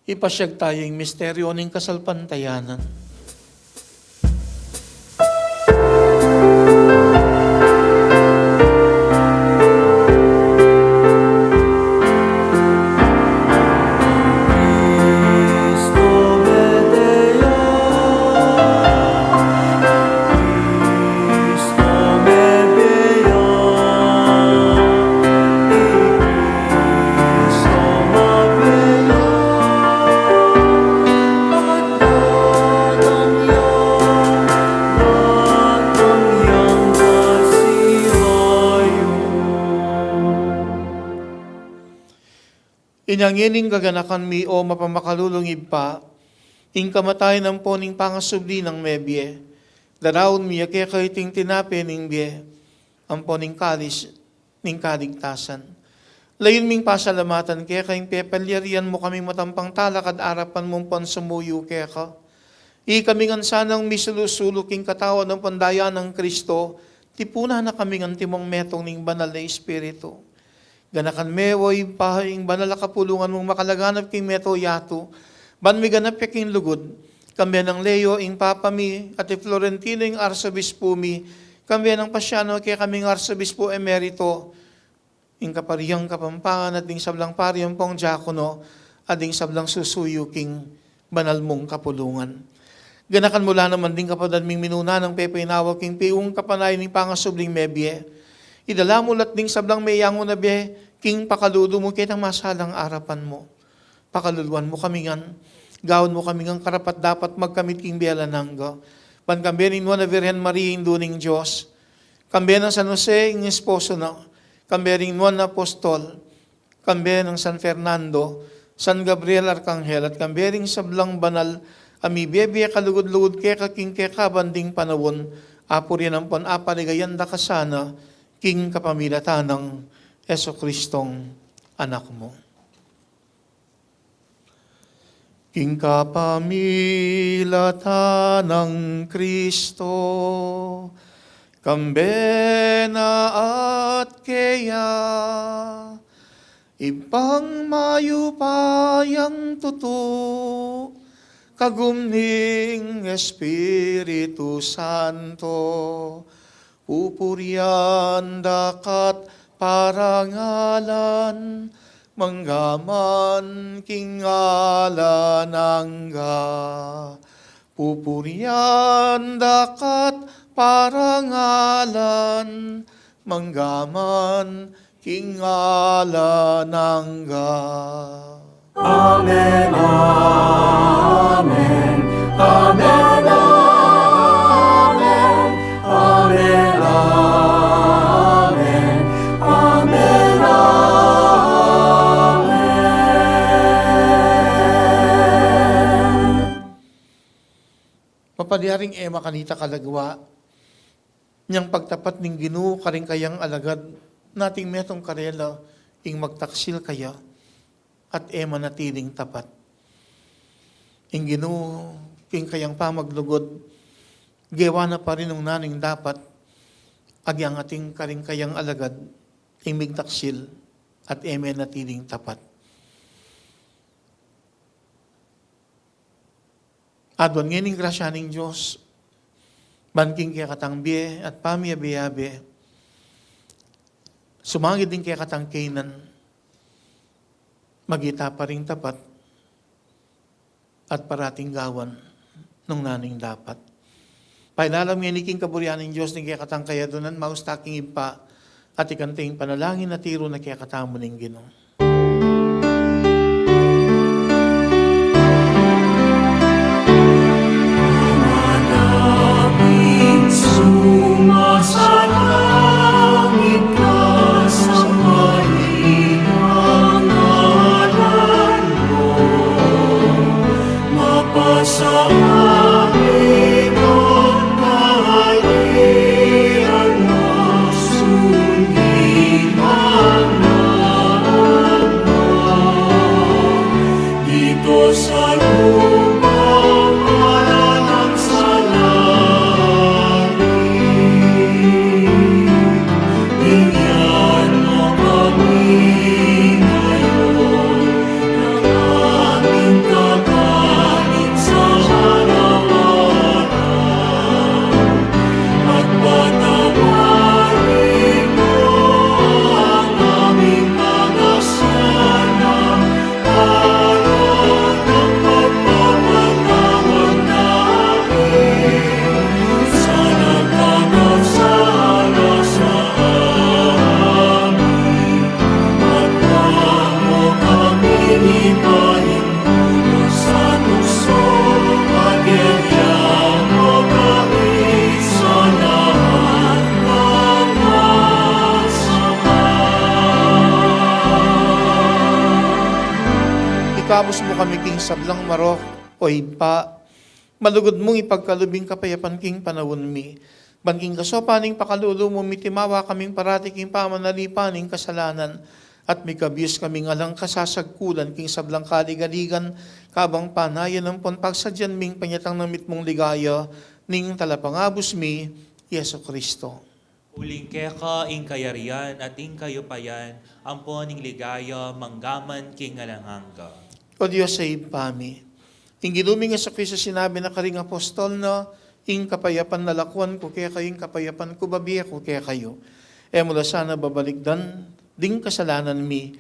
Ipasiag taya ing misteryu ning kasalpantayanan. Inya ngening gaganakan mi, o mapamakalulung Ibpa, ing kamatayan ampon ing pangasubli nang mebie, daraun mi ya keka iting tinape ning bie ampon ing kalis ning kaligtasan. Layun ming pasalamatan keka ing pepalyarian mu kaming matampang talakad arapan mu ampon sumuyu keka. Ikami ngan sanang misulu-sulu king katawan ampon daya nang Kristo, tipunan na kaming antimong metung ning Banal a Espiritu. Ganakan me, o Ibpa, ing banal a kapulungan mung makalaganap king meto yatu, ban miganap ya king lugud, kambe nang Leo ing Papa mi, at i Florentino ing Arsobispu mi, kambe nang Pasiano kekaming Arsobispu Emerito, ing Kaparian Kapampangan, at ding sablang pari ampong diakono, at ding sablang susuyu king banal mung kapulungan. Ganakan mu la naman ding kapatad ming minuna nang pepainawa king piung kapanayan ning pangasubling mebie. Idala mu la't ding sablang meyangu na bie king pakalulu mu ketang masalang arapan mu. Pakaluluan mu kami ngan, gawan mu kami ngan karapat-dapat magkamit king bie alang angga. Ban kambe ning Nuan a Virgen Maria, Indu ning Dios, kambe nang San Jose ing esposo na, kambe ring Nuan a Apostol, kambe nang San Fernando, San Gabriel Arkanghel, at kambe ring sablang banal a mibie-bie kalugud-lugud keka king kekabang ding panaun, apurian ampon apaligayan da ka sana king kapamilatan nang Jesucristong Anak mu. King kapamilatan nang Kristo, kambe na at keya, Ibpang mayupayang tutu, kagum ning Espiritu Santo, pupurian da ka't parangalan, manggaman king alang angga. Pupurian da ka't parangalan, manggaman king alang angga. Amen, amen, amen, amen, amen, amen, amen, amen. Mapalyaring e makanita kalagwa, nyang pagtapat ning Ginu karing kayang alagad, nating metung karela ing magtaksil kaya at e manatiling tapat. Ing Ginu king kayang pamaglugud, gewa na pa rin nung naning dapat, agyang ating karing kayang alagad, ing migtaksil at e manatiling tapat. Aduan ngening grasya ning Dios, ban king kekatang bie at pamiabe-abe, sumagid ding kekatang kainan, magita pa ring tapat, at parating gawan nung naning dapat. Pailalam ngeni king kaburian ning Dios ning kekatang kayadunan, maus ta king Ibpa, at ikanta ing panalangin a tiru na kekatamu ning Ginu. Sablang marok, o Ibpa, malugud mung ipagkalub ing kapayapan king panaun mi. Ban king kasaupan ning pakalulu mu, mitimawa kaming parati king pamanalipan ning kasalanan, at mikabus kaming alang kasasagkulan king sablang kaligaligan, kabang panayan ampon pagsadyan ming panyatang na mitmung ligaya ning Talapangabus mi, Jesu Kristo. Uling keka ing kayarian at ing kayupayan, ampon ing ligaya, manggaman king alang angga. O Dios a Ibpa mi, ing Ginu ming Jesu Kristo sinabi na karing apostol na, "Ing kapayapan lalakuan ku kekayu, ing kapayapan ku babie ku kekayu." E mu la sana babalikdan ding kasalanan mi.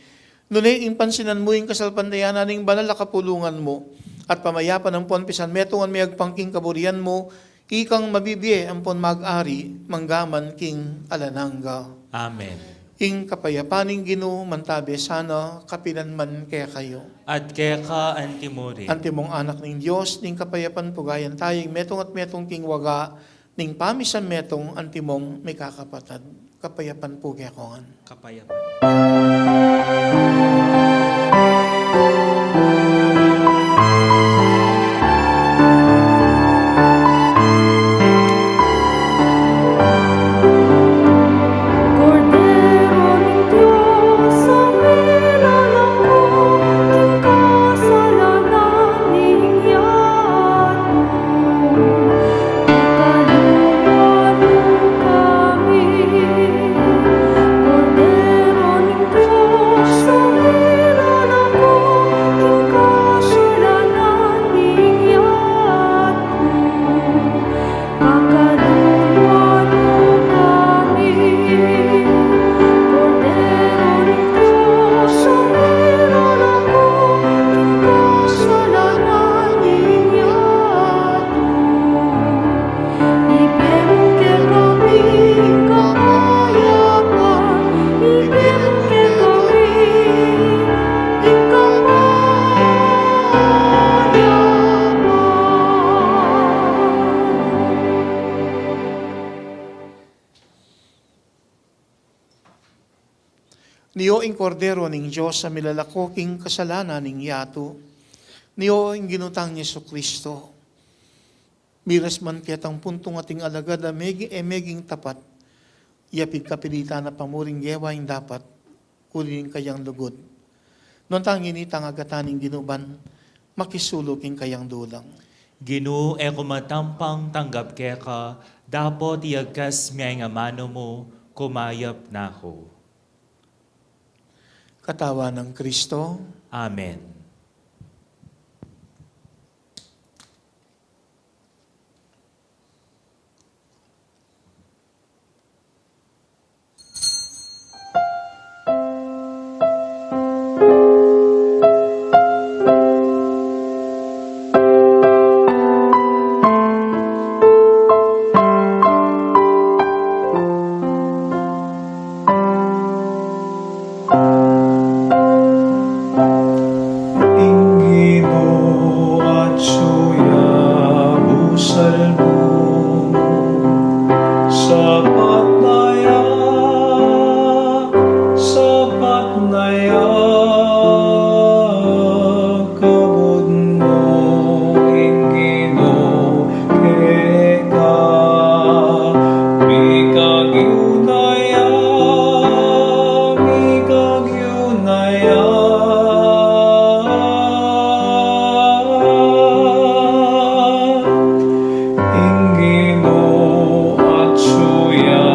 Nune ing pansinan mu ing kasalpantayanan ning banal a kapulungan mu, at pamayapan ampon pisanmetungan mi agpang king kaburian mu, ikang mabibie ampon mag-ari manggaman king alang angga. Amen. Ing kapayapan ning Ginu mantabe sana kapilan man kekayu. At keka antimurin. Antimong anak ning Dios, ning kapayapan pugayan taya ing metung at metung king waga ning pamisanmetung antimong mikakapatad. Kapayapan pu kekongan. Kapayapan. Kordero ning Dios, a milalako king kasalanan ning yatu. Pakaluluan mu kami, Kordero ning Dios, a milalako king kasalanan ning yatu. Pakaluluan mu kami, Kordero ning Dios, a milalako king kasalanan ning yatu. Ibie mu kekami ing kapayapan, ibie mu kekami ing kapayapan. Nio ing Kordero ning Dios a milalako king kasalanan ning yatu. Nio ing Ginu tang Jesucristo. Miras man ketang puntung ating alagad a megi-, e meging tapat, ya pigkapilitan a pamuring gewa ing dapat, uli ning kayang lugud. Nuan tang ini tang agatan ning Ginu ban makisulu king kayang dulang. Ginu, e ku matampang tanggap keka, dapot iyagkas me ing amanu mu, kumayap na ku. Katawan nang Kristo. Amen. Ing Ginu atyu ya, busal mu. Sapat na ya, sapat na ya, kabud mu ing Ginu keka. Mikagyu na ya, mikagyu na ya. Ing Ginu atyu ya,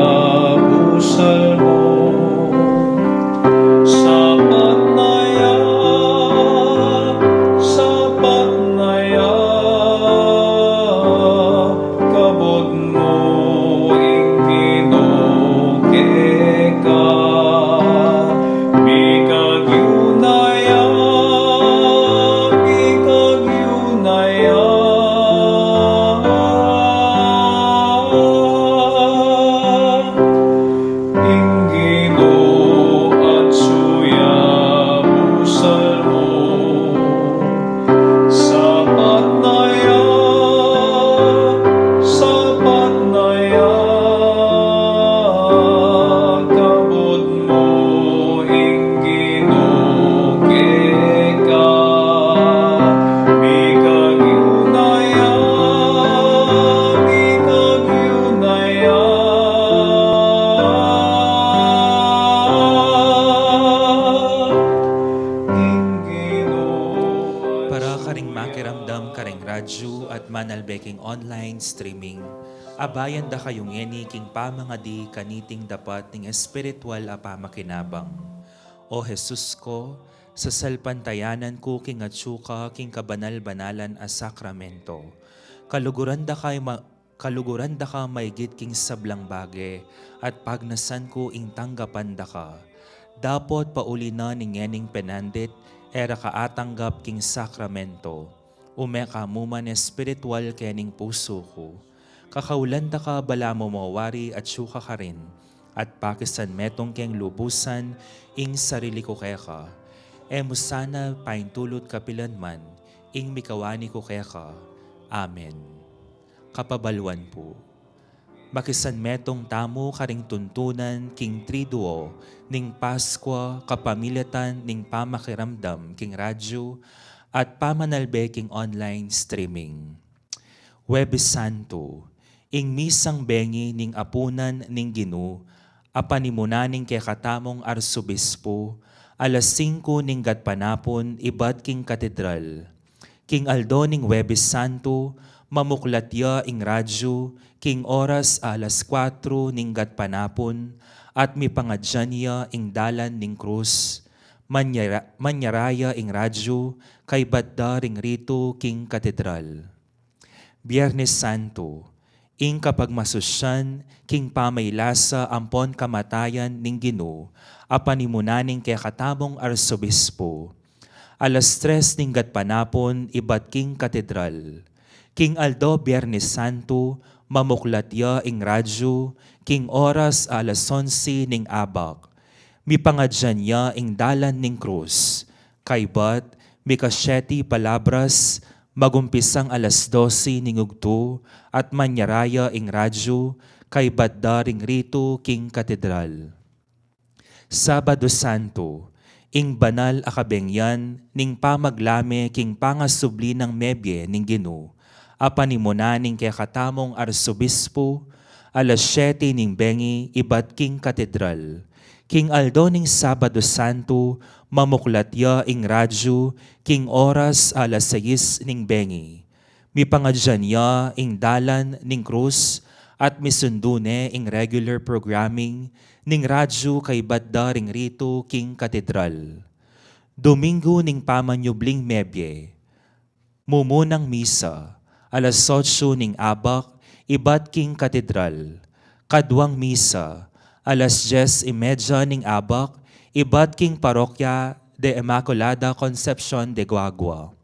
busal mu. Sapat na ya, sapat na ya, kabud mu ing Ginu keka. Mikagyu na ya, mikagyu na ya. Ing Ginu atyu ya, busal mu. Sapat na ya, sapat na Beking online streaming, abayan da kayu ngeni king pamangadi kaniting dapat ning espiritual a pamakinabang. O Jesus ko, sasalpantayanan ku king atsu ka king kabanal-banalan a sakramento. Kaluguran da ka ma-, kaluguran da ka maigit king sablang bage, at pagnasan ku ing tanggapan da ka. Dapot pauli na ning ngening penandit, e ra ka atanggap king sakramento. Ume ka mu man espiritual kening pusu ku. Kakaulan da ka balamu mo wari atsu ka karin, at pakisan metung keng lubusan ing sarili ku keka. E mu sana paintulut kapilan man ing mikawani ku keka. Amen. Kapabaluan pu. Makisan metung tamu karing tuntunan king Triduo ning Paskua kapamilatan ning pamakiramdam king radyu at pamanalbe king online streaming. Huwebes Santo, ing misang bengi ning apunan ning Ginu, a panimunan ning kekatamung Arsobispo, alas singko ning gatpanapun ibat king katedral. King aldo ning Huwebes Santo, mamuklat ya ing radyu king oras alas kuatro ning gatpanapun, at mipangadyan ya ing dalan ning krus. Manyara-, manyara ya ing radyu kaybat da ring ritu king katedral. Biernes Santo, ing kapagmasusyan king pamailasa ampon kamatayan ning Ginu, a panimunan ning kekatamung Arsobispo. Alas tres ning gatpanapun ibat king katedral. King aldo Biernes Santo, mamuklat ya ing radyu king oras alas onse ning abak. Mipangadyan ya ing dalan ning krus. Kaybat, mika-siete palabras, magumpisang alas dose ning ugtu, at manyara ya ing radyu kaybat da ring ritu king katedral. Sabado Santo, ing banal a kabengyan ning pamaglame king pangasubli nang mebie ning Ginu, a panimunan ning kekatamung Arsobispo, alas siete ning bengi ibat king katedral. King aldo ning Sabado Santo, mamuklat ya ing radyu king oras alas sais ning bengi. Mipangadyan ya ing dalan ning krus at misundu ne ing regular programming ning radyu kaybat da ring ritu king katedral. Domingo ning pamanyubling mebie. Mumunang misa, alas otso ning abak, ibat king katedral. Kaduang misa, alas dies y media ning abak, ibat king Parokya de Inmaculada Concepcion de Guagua.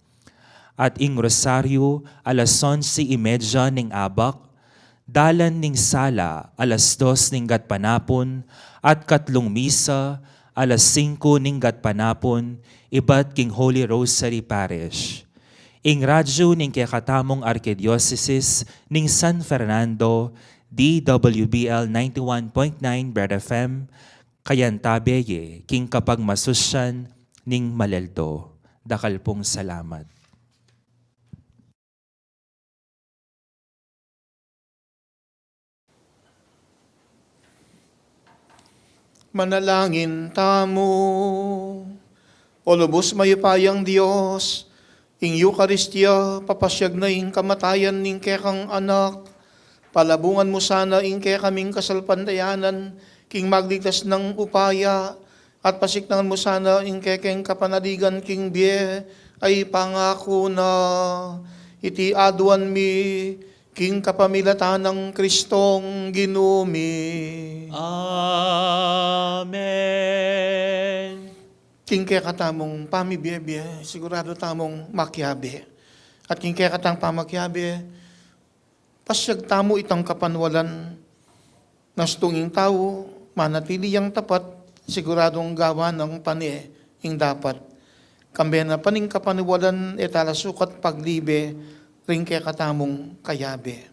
At ing rosaryo, alas onse y media ning abak, dalan ning sala, alas dos ning gatpanapun, at katlung misa, alas singko ning gatpanapun, ibat king Holy Rosary Parish. Ing radyu ning kekatamung Arkidiosesis ning San Fernando, D W B L ninety-one point nine Red F M, kayantabe ye king kapagmasusyan ning maleldo. Dakal pung salamat. Manalangin tamu. O lubus mayupayang Dios, ing Eukaristia, papasyag na ing kamatayan ning kekang Anak, palabungan mu sana ing kekaming kasalpantayanan king magligtas nang upaya, at pasiknangan mu sana ing kekeng kapanaligan king bie a ipangaku na. Iti aduan mi king kapamilatan nang Kristong Ginu mi. Amen. King kekatamung pamibiebie, sigurado tamung makiabe. At king kekatang pamakiabe, pasyag tamu itang kapanwalan. Nung ing tau manatili yang tapat, siguradung gawan nang pane ing dapat. Kambe na pa ning kapanwalan, e tala sukat paglibe ring kekatamung kayabe.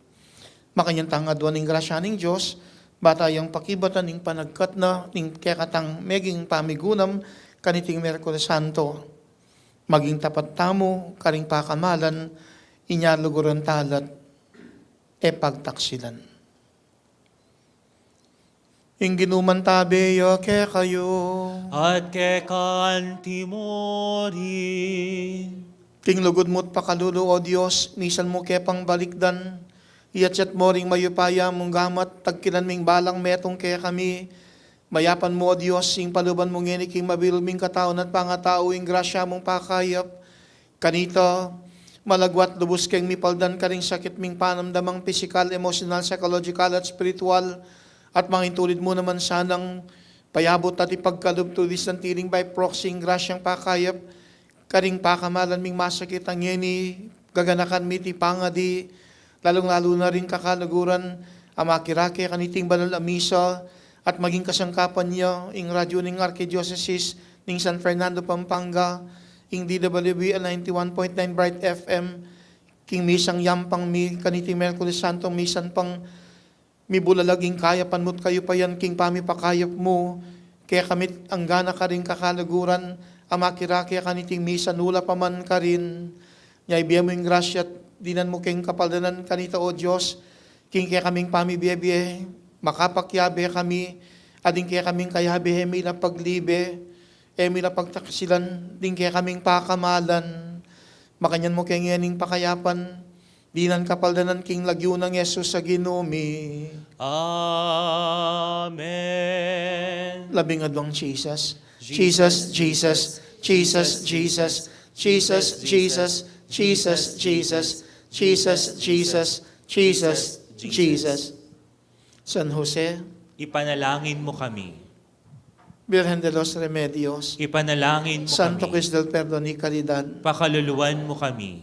Makanyan tang aduan ing grasya ning Dios, ba tayang pakibatan ing panagkat na ning kekatang meging pamigunam kaniting Miyerkules Santo. Maging tapat tamu karing pakamalan, inya luguran talat e pagtaksilan. Ing Ginu mantabe ya kekayu. At keka mu rin. King lugud mu't pakalulu, O Dios, misan mu ke pang balikdan, iyatyat mu ring mayupaya mung gamat, tagkilan ming balang metung kekami. Mayapan mu, O Dios, ing paluban mu ngeni king mabilug ming katawan at pangatau ing grasya mung pakayap. Kanita, malagwa't lubus keng mipaldan karing sakit ming panamdamang pisikal, emosyonal, psychological, at espiritual, at mangintulid mu naman sanang payabut at ipagkalub tulis ng tiling by proxy ing grasyang pakayap karing pakamalan ming masakit a ngeni, gaganakan mi iti pangadi, lalung-lalu na ring kakaluguran a makirake kaniting banal a misa, at maging kasangkapan ya ing radyo ning Arkidiosesis ning San Fernando, Pampanga, ing D W B L ninety-one point nine Bright F M, king misang yampang mi kaniting Miyerkules Santo, misan pang mibulalag ing kayapan mu't kayupayan king pamipakayap mu kekami't anggana karing kakaluguran a makirake kaniting misa, nula pa man karin. Nya ibie mu ing grasya't dinan mu keng kapaldanan kanita, O Dios, king kekaming pamibie-bie, makapakiabe kami, at ding kekaming kayabe e mi la paglibe, e mi la pagtaksilan, ding kekaming pakamalan. Makanyan mu keng ngening pakayapan, dinan kapaldanan king lagyu nang Jesus a Ginu mi. Amen. Labing adwang Jesus. Jesus, Jesus, Jesus, Jesus, Jesus, Jesus, Jesus, Jesus, Jesus, Jesus, Jesus, Jesus. San Jose. Ipanalangin mo kami. Birhen de los Remedios. Ipanalangin mo Santo kami. Cristo del Perdon y Caridad. Pakaluluan mo kami.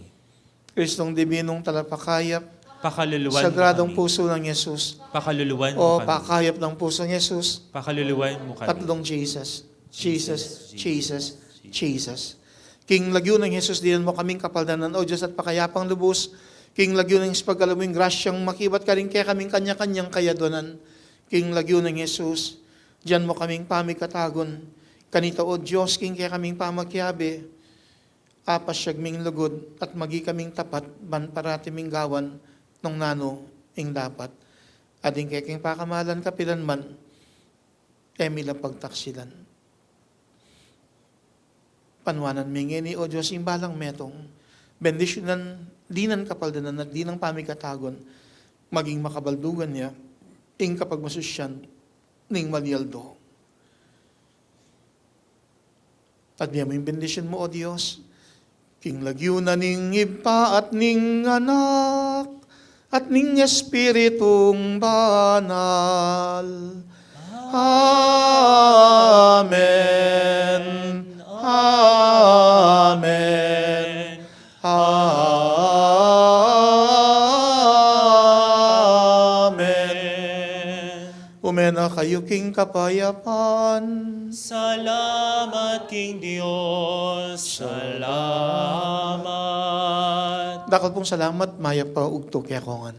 Kristong Dibinong Talapakayap. Pakaluluan mo Sagradong kami. Puso ng Jesus. Pakaluluan mo O kami. Pakayap ng Pusong Jesus. Pakaluluan mo kami. Tatlong Jesus. Jesus, Jesus, Jesus. King lagyu nang Jesus, dinan mo kaming kapaldanan, O Dios, at pakayapang lubus. King lagyu nang Jesus, pagkalub mu ing grasyang makibat karing kekaming kanya-kanyang kayadwanan. King lagyu nang Jesus, dinan mo kaming pamikatagun. Kanita, O Dios, king kekaming pamakiabe, apasyag ming lugud at magi kaming tapat, ban parati ming gawan nung nanu ing dapat. At ding kekeng pakamalan kapilan man, e mi la pagtaksilan. Panuanan mi ngeni, O Dios, ing balang metung, bendisyunan, dinan kapaldanan, at dinan pamikatagun, maging makabaldugan ya ing kapagmasusyan ning malialdo. At bie mu ing bendisyun mu, O Dios, king lagyu na ning Ibpa at ning Anak at ning Espiritung Banal. Amen. Amen. Amen. Ume na kayu king kapayapan. Salamat king Dios. Salamat. Dakal pung salamat, mayap a ugtu kekongan.